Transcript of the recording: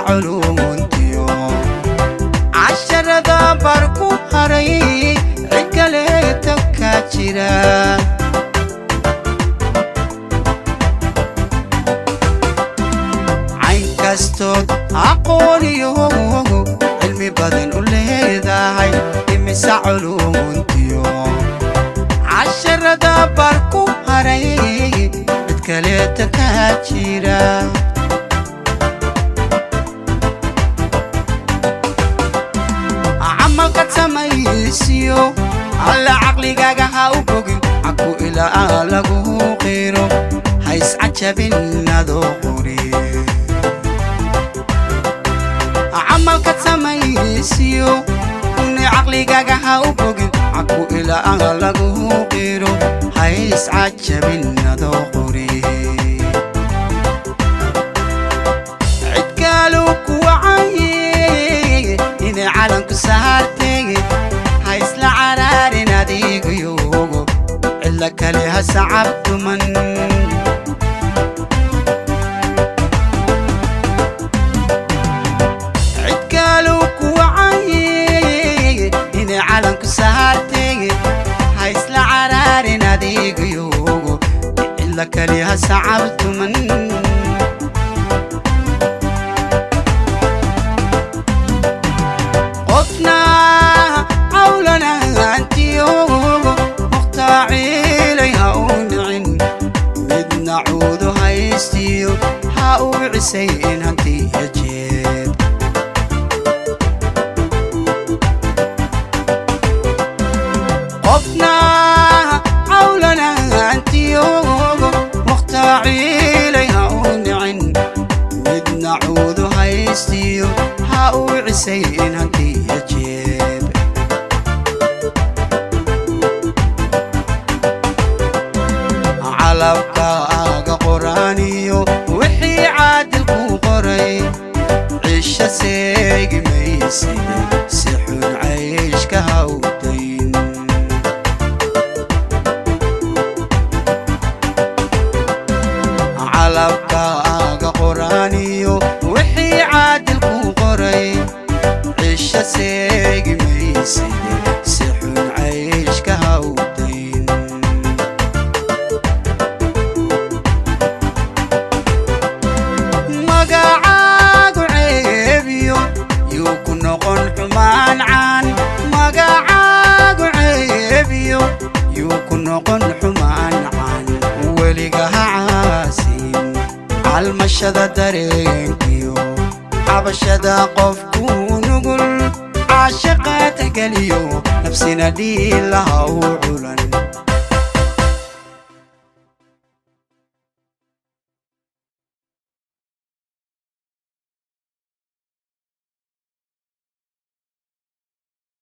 Culuuntiyo casharada bar ku haray, cid kaleeta ka jira. Cayn kastood aqooniyo cilmi badan u leedahay, imisa culuuntiyo casharada bar ku haray, cid kaleeta ka jira. Camalkaad samaysiyo alla caqligaaga ha u bogin, caku ilaa lagu qiro, ha iscajabin adoo qori. Camalkaad samaysiyo ni caqligaaga ha u bogin, caku ilaa lagu qiro, ha iscajabin adoo qori. Cid kaalu ku wacaye inay calanku saartay, ha isla caraarin adigayogo, cidla kale ha sacabtuman. Cid kaalu ku wacaye inay calanku saartay, ha isla caraarin adigayogo, cidla kale ha sacabtuman. Qofna cawlanaantiyo muqtaaciilay ha u nicin, midna cuudu haystiyo ha u cisay in hantiya jeeb. Qofna cawlanaantiyo muqtaaciilay ha u nicin, midna cuudu haystiyo ha u cisay in hantiya jeeb. Calabkaaga qoraaniyo wixii caadil ku qoray, cisho seegi mayside, si xun cayshka ha u dayn. Calabkaaga qoraaniyo wixii caadil ku qoray, cisho seegi mayside, si xun cayshka ha u dayn. Magacaagu ceebiyo yuu ku noqon xumaan caan, magacaagu ceebiyo yuu ku noqon xumaan caan. Weliga ha caasin calmashada dareenkiyo cabashada qofku nugul, caashiqa tageliyo nafsina dhiilaha u culan.